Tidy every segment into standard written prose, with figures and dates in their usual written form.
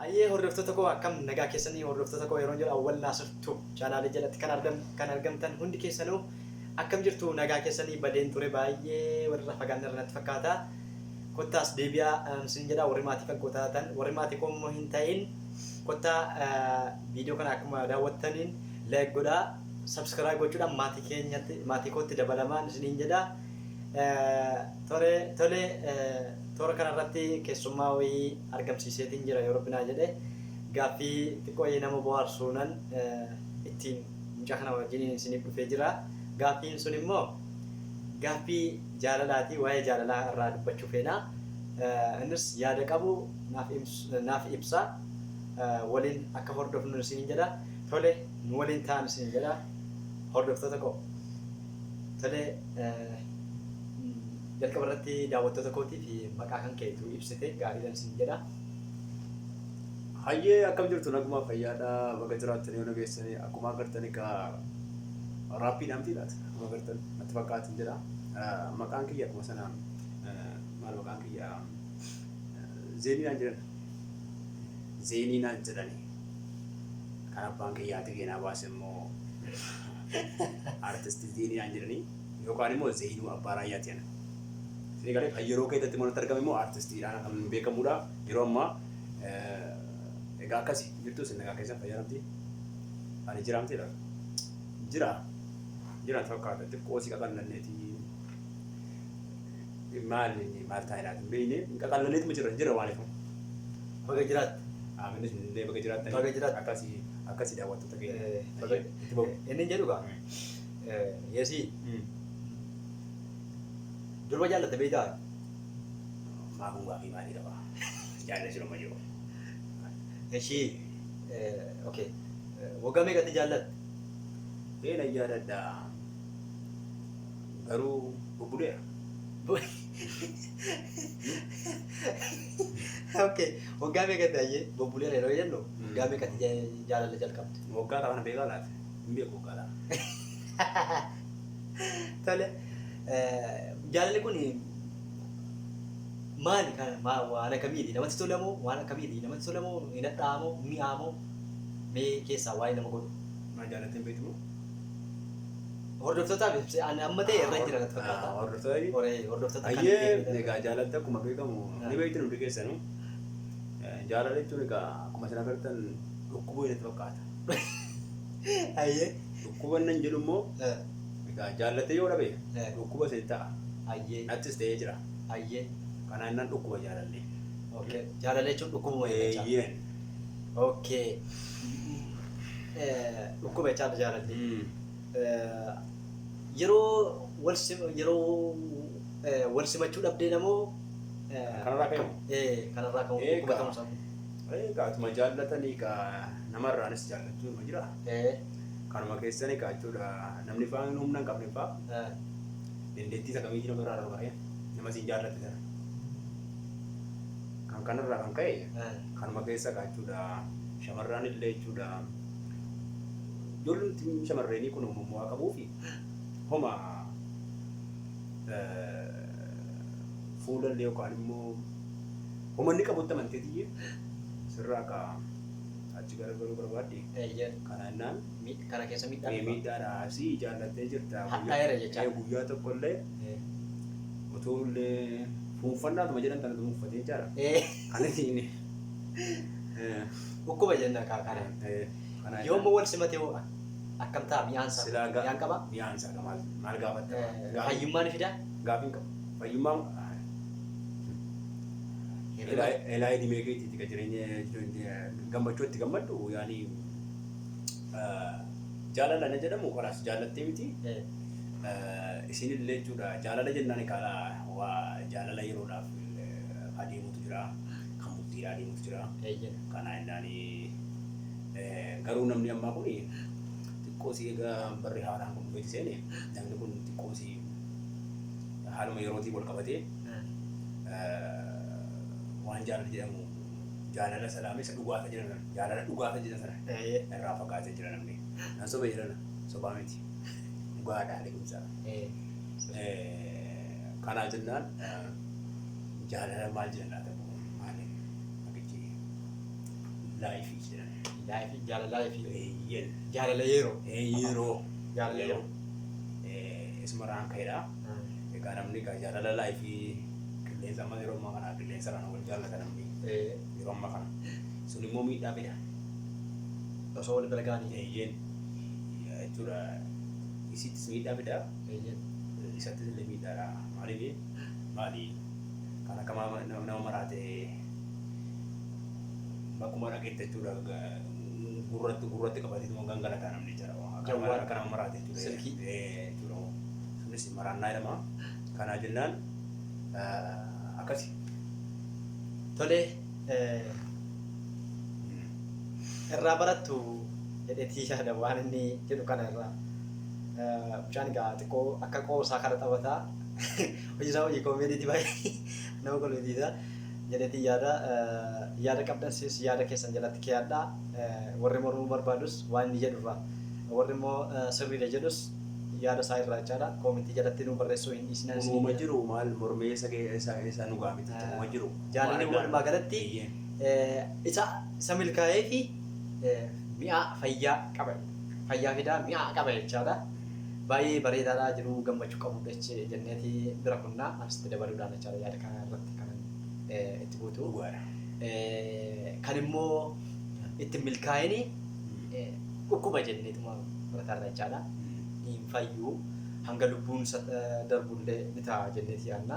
Hayyee hordoftoota koo, akkam nagaa keessanii? Hordoftoota koo yeroo jedhu Awwal Naasir Tube chaanaalii jalatti kan argamtan hundi keessanuu akkam jirtu? Nagaa keessanii? Badeen ture, baay'ee walirraa fagaanne irra natti fakkaata. Kottaas deebi'aa isin jedha warri maatii kan koo taatan. Warri maatii koo immoo hin ta'in, kottaa viidiyoo kana akkuma daawwattaniin like godhaa, subscribe gochuudhaan maatii keenyatti, maatii kootti dabalamaan isiniin jedha. Tole tole, toora kanarratti keessummaa wayii argamsiiseetiin jira. Yoo Rabbi naa jedhe, gaaffii xiqqoo nama bohaarsuunan ittiin mucaa kana wajjiniin isiniif dhufee jira. Gaaffiin sun immoo gaaffii jaalalaati. Waa'ee jaalalaa irraa dubbachuu feena. Innis yaada qabu naaf ibsa. Waliin akka hordofnu isiniin jedha. Tole, nu waliin ta'an isiniin jedha, hordoftoota koo. Tole, jalqaba irratti daawwattoota kootiif maqaa kan keetu ibsite gaariidhaan isin jedha. Hayyee, akkam jirtu? Nagumaa, fayyaadha? Baga jiraattanii yoo nageessanii. Akkuma agartan egaa raappiidhaan miti laata, akkuma agartan natti fakkaatin jedha. Maqaan kiyya akkuma sana maal, maqaan kiyya Zeeninaan jedhan, Zeeninaan jedhani. Kan abbaan kiyyaati keenaa baase immoo Artistii Zeeninaan jedhanii yookaan immoo Zeenuu Abbaa Raayyaati ana. Isin galee kan yeroo keessatti immoo natti argame immoo artistiidhaan kan beekamudha. Yeroo ammaa egaa akkasi jirtu. Isin nagaa keessan, fayyaa namti? Ani jira miti laata? Jira. Jira natti fakkaata. Xiqqoo si qaqallanneeti. Maal inni maal taa'e laata hin beekne, qaqallaneetuma jira jira waan ifu. Baga jiraatte. Aminis illee baga jiraattanii. Baga jiraatte. Akkasi akkasi, daawwattoota keenya. Itti bahu. Inni jedhu gaa yeesii durba jaallatte beektaa? Maa kun gaafii maalii qaba? Jaalala jiru ma jiru. Ishii, okay. Waggaa meeqatti jaallatte? Ee, nan yaadadha. Garuu bubbuleera. Okay. Waggaa meeqatti ayyee bubbuleera yeroo jennu, waggaa meeqatti jaalala jalqabde? Waggaa kana beekaa laata? Hin beeku waggaa lama. Tole. Jaalalli kun maali? Kan waan akkamiiti? Namatti tolamoo? Waan akkamiiti? Namatti tolamoo? Hin hadhaa'amoo? Mi'aamoo? Mee keessaa waa'ee nama godhu. Maal, jaalattee hin beektu moo? Hordoftootaaf ibsi, ani amma ta'e irra jira natti fakkaata. Hordoftoota Hordoftoota kan Ayyee, beekne. Egaa jaalalli akkuma beekamu ni beektu hundi keessanuu. Jaalala jechuun egaa akkuma isin agartan dhukkuba natti fakkaata. Dhukkuba nan jedhu immoo egaa jaallattee yoo dhabe dhukkuba isin ta'a. Nattis ta'ee jira. Kanaan nan dhukkuba jaalalli. Okay. Jaalala jechuun dhukkubuma jecha. Eeyyeen. Okay. Dhukkuba jechaadha jaalalli. Yeroo wal simachuu dhabdee namoo Kanarraa ka'e moo? Kanarraa ka'uun Egaa. dhukkuba ta'uu isaa. Egaa atuma jaallatanii egaa namarraanis jaallachuu ima jira. Kanuma keessan egaa jechuudha, namni faan humna hin qabne faa dandeettii isa kamiitii nama irraa darbaree nama siin jaallatte sana. Kan kanarraa kan ka'e kanuma keessa egaa jechuudha, shamarraan illee jechuudha, ijoollumti shamarreenii kun uumama waa qabuu fi homa fuulallee yookaan immoo homa inni qabutti amantee tiyyee sirraa ka achi garagaluu barbaadde. Kana jennaan Kana keessa miidhaan dhufa. Miidhaadha, asii jaallattee jirta. Hadhaa'eera jechaa. Guyyaa tokkollee otoo illee fuunfannaatuma jedhan tanatu uffatee jechaadha. Kan ittiin Dhukkuba jenna kaa kana. Kana Yoo immoo wal simate hoo akkam ta'a mi'aan isaa? Silaa Mi'aan qaba? Mi'aan isaa maal maal gaafatta? Fayyummaa ni fidaa? Gaafii hin qabu. Fayyummaa Hirriba. Elaa idimee keetiiti ka jireenya gammachuu itti gammaddu, yaani jaalala na jedhamu kalaas jaallattee miti. Isinillee jechuudha, jaalala jennaan karaa waa jaalala yeroodhaaf adeemutu jira, kan bultiidhaa adeemutu jira. Kana jennaan garuu namni ammaa kun xiqqoo si egaa barri haaraan kun dhufeeti seene, namni kun xiqqoo si haaluma yerootiin wal qabatee waan jaalala jedhamu, jaalala salaamee isa dhugaata jedhan, jaalala dhugaata jedhan sana irraa fagaatee jira namni. Nan soba jedhana, sobaa miti. Dhugaadha adeemsa. Kanaa jennaan jaalala maal jedhan laata, maali maqi? Life jedhan. Life, jaalala life. Eeyyen. Jaalala yeroo. Yeroo. Jaalala yeroo. Isumarraan ka'edha. Egaa namni egaa jaalala life qilleensa amma yeroo ammaa kana qilleensarraan wal jaallata namni yeroo ammaa kana. Sun immoo miidhaa fida. Osoo wal bira ga'anii. Eeyyeen jechuudha, isittis miidhaa fida. Isattis illee miidhaadha. Maaliif maali kan akka nama maraate bakkuma dhaqetti jechuudha, gurratti gurratti qabateetuma gangalataa namni jira. Jawwaal. Akka nama maraate jechuudha. Silkii. Jechuudha. Sunis maraannaa jedhama. Kanaa jennaan akkasi. Tolee, irraa barattu jedheetii yaada waan inni jedhu kana irraa. Mucaan egaa xiqqoo akka qoosaa kana taphataa. Hojii isaa hojii koomeediiti, baay'ee nama kolfisiisa jedheetii yaada. Yaada qabdan sis yaada keessan jalatti keeyadhaa. Warri mormuu barbaadus waan inni jedhu irraa. Warri immoo sirriidha jedhus yaada isaa irraa jechaadha. Koomentii jalatti nu barreessuu hin dhiisinaa isiniin Uumama jedha. jiru maal mormee isa nu gaafite uumama jiru. Jaalalli walumaa galatti isa milkaa'ee fi mi'a fayyaa qaba. Fayyaa fidaa, mi'a qaba jechaadha. Baay'ee bareedaadha, jiru gammachuu qabudha jenneeti bira kunnaa asitti dabaluudhaan jechaadha yaada kana irratti kan itti guutu. Dhugaadha. Kan immoo itti milkaa'ini dhukkuba jenneetuma bira jechaadha. Hin fayyuu, hanga lubbuun isa darbullee ni ta'a jenneeti yaadna.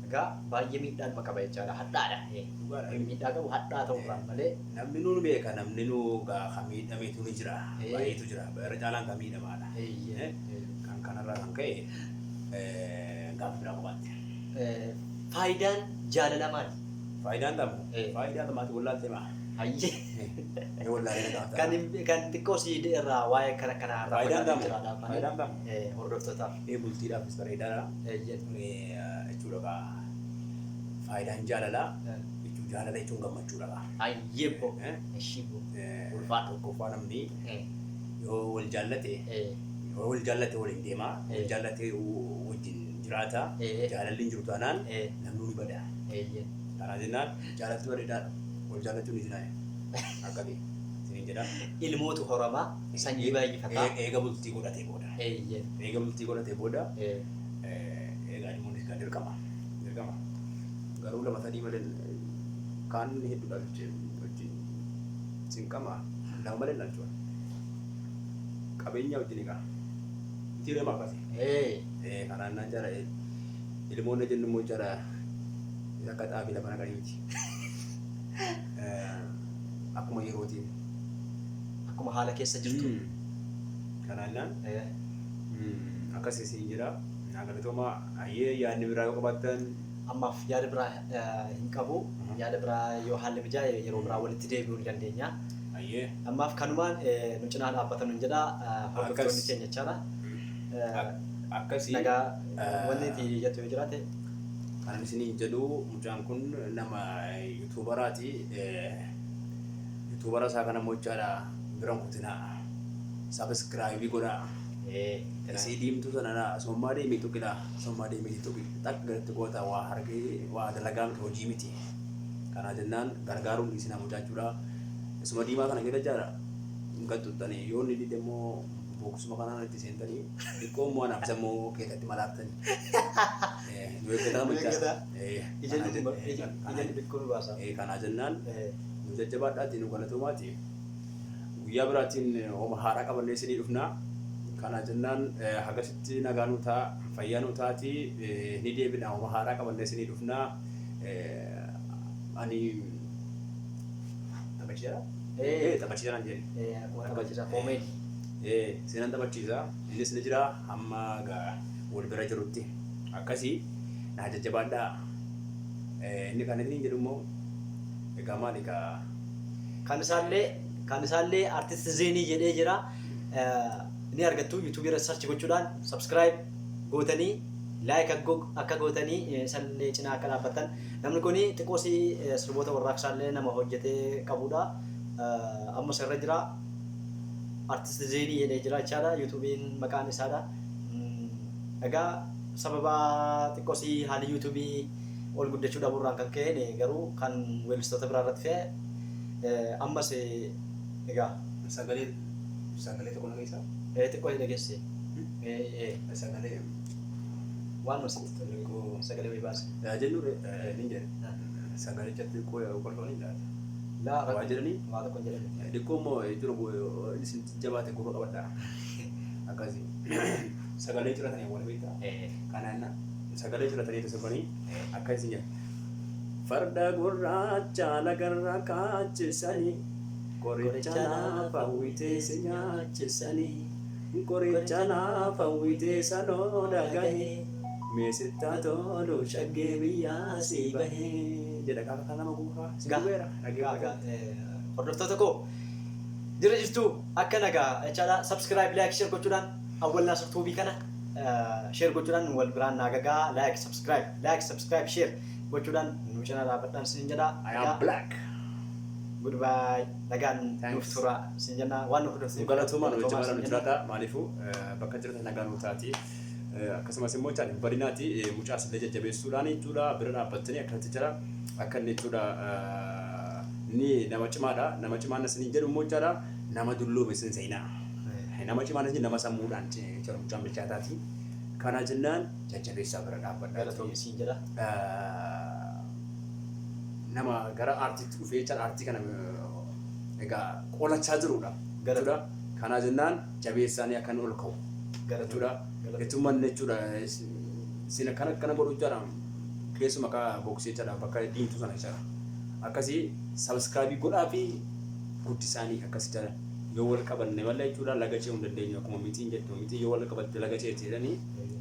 Egaa baay'ee miidhaan qaba jechaadha. Hadhaadha. Dhugaadha. Miidhaa qabu hadhaa ta'uurraan malee. Namni nu beeka, namni nu gaa kan miidhameetu ni jira. Baay'eetu jira. Irra caalaan kan miidhamaadha. Kan kanarraa kan ka'e gaafa biraa qobaatti. Faayidaan jaalala maali? Faayidaan qabu. Faayidaan maati wallaalte maa? Hayyee. Mee wallaalee na gaafata. Kan xiqqoo si irraa waa'ee kana kana irraa Faayidaan fagaatee qabu. jira laafaan. Faayidaan qabu. Hordoftootaaf. Bultiidhaafis bareedaadha. Jechuudha gaa. Faayidaan jaalalaa jechuun jaalala jechuun gammachuudha gaa. Hayyee bo. Ishii bo. Ulfaadhu. Tokkoffaa, namni yoo wal jaallate, yoo wal jaallate waliin deema, wal jaallate wajjin jiraata. Jaalalli hin jiru taanaan namni ni bada. Kanaa jennaan jaalalli bareedaadha. Wal jaallachuun ni jira. Akkami isiniin jedha. Ilmootu horamaa, sanyii baay'ifataa. Eega bultii godhatee booda. Eega bultii godhatee booda egaa ilmoonis egaa dirqama. Dirqama. Garuu lama sadii malee kaan hedduudha wajjin cinqama, lama malee laalchuudha. Qabeenya wajjin egaa. Itti deema akkasi. Kanaan naan jara ilmoon jennu immoo jara akka xaafii lafa naqanii miti. Akkuma yerootiin. Akkuma haala keessa jirtu. Kanaan naan akkas isin jira. Naa galatooma, ayyee, yaadni biraa yoo qabaattan. Ammaaf yaada biraa hin qabu. Yaada biraa yoo haalli mijaa'e yeroo biraa walitti deebi'uu ni dandeenya. Ayyee. Ammaaf kanumaan nu cinaa dhaabbatan nun jedha hordoftoonni keenya jechaadha. Akkasii. Nagaa, wanni itti jettu yoo jiraate. Kan isiniin jedhu, mucaan kun nama YouTuberaati. YouTubera isaa kana immoo jechaadha biran kutinaa. Subscribe godhaa. Isii diimtuu sana sommaa deemee tuqidha. Sommaa deemee tuqi. Takka galatti goota waa hargee waa dalagaa miti, hojii miti. Kanaa jennaan gargaaruun dhiisinaa mucaa jechuudha. Isuma diimaa kana keessa jaara gattuttanii yoo inni dide immoo boksuma kanaan itti seentanii xiqqoo immoo anaaf isa immoo keessatti malaaftanii. Nu eeggataa mucaa. Eeggataa. Ija xixiqqoo nu baasa. Kanaa jennaan nu jajjabaadhaati, nu galatoomaati. Guyyaa biraatiin homa haaraa qabannee isinii dhufnaa. Kana jennaan hagasitti nagaa nu ta'a, fayyaa nu taati, ni deebina, homa haaraa qabannee isinii dhufnaa. Ani taphachiisaa? Taphachiisaa naan jedhe. Akkuma taphachiisaa koomeedii. Seenaan taphachiisaa innis ni jira hamma gaa wal bira jirutti akkasii naa jajjabaadhaa. Inni kan inni jedhu immoo egaa maali gaa. Kan isaallee Artist Zeenii jedhee jira. Ni argattu, YouTube irra search gochuudhaan subscribe gootanii, like akka gootanii, isallee cinaa akka dhaabbattan. Namni kun xiqqoosii sirboota warraaqsaallee nama hojjetee qabudha. Ammas irra jira. Artist Zeenii jedhee jira jechaadha. YouTubeiin maqaan isaadha. Egaa sababa xiqqoosii haalli YouTubeii ol guddachuu dhabuurraan kan ka'e, garuu kan weellistoota biraa irratti fe'e Ammas egaa Sagalee tokko na keessaa? Xiqqoo si dhageesse. Sagalee Waan sitti tolu sagalee wayii baase. Jennu ni jedhe. Sagalee xiqqoo kolfaa ni laata. Laa. Waa jedhanii? Waa tokko hin jedhani. Xiqqoo immoo jechuudha, isin jabaate gurra qabadha. Akkasii. Sagalee ciratanii wal beektaa? Kanaan sagalee ciratanii sirbanii akka isin jedhan. Farda gurraacha lagarra kaachisanii, qoricha naaf hawwitee si nyaachisanii, qoricha naaf hawwitee sanoo dhagahee, meesittaa tolu shaggee biyyaa si bahee jedha. Gaafa kan nama guuraa si gubeera. Gaa gaa, hordoftoota koo, jira jirtu akka nagaa jechaadha. Subscribe, like, share gochuudhaan, Awwal Naasir Tube kana share gochuudhaan wal biraan naa gagaa. Like, subscribe, like, subscribe, share gochuudhaan nu cina dhaabbadhaan isin jedha. I am black. Goodbye, nagaan nuuf tura isin jenna. Waan nu hordoftaniif Galatoomaa, nu galatoomaa jajjabaadha, nu isin jenna. jiraata. Maaliifuu bakka jirtan nagaa nu taati. Akkasumas immoo jechaadha, badinaati mucaas illee jajjabeessuudhaan jechuudha, bira dhaabbattanii akkasitti jira akka inni jechuudha ni nama cimaadha. Nama cimaan isiniin jedhu immoo jechaadha, nama dulloome isin seenaa. Nama cimaan isin nama sammuudhaan jechuudha, mucaan bilchaataati. Kana jennaan jajjabeessaa bira dhaabbadha. Galatoomi isin jedha. Nama gara aartiitti dhufee jechaadha, aartii kana egaa qolachaa jirudha. Jechuudha. Kana jennaan jabeessaanii akka inni ol ka'u. Jechuudha. Jechuun jechuudha, isin akkana akkana godhu jechaadha. Keessuma akka booksii jechaadha, bakka diimtuu sana jechaadha. Akkasii subscribe godhaa fi guddisaanii akkas jechaadha. Yoo wal qabanne malee jechuudha, laga ce'uu hin dandeenyu, akkuma mixiin jettu, mixii yoo wal qabatte laga ceeti jedhanii.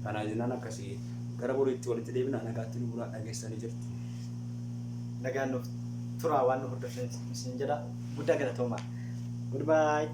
Kana jennaan akkasii gara boriitti walitti deebina, nagaatti nu bulaa, dhageessanii jirtu. Nagaan nuuf turaa, waan nu hordoftaniif isin jedha. Guddaa galatoomaa. Goodbye.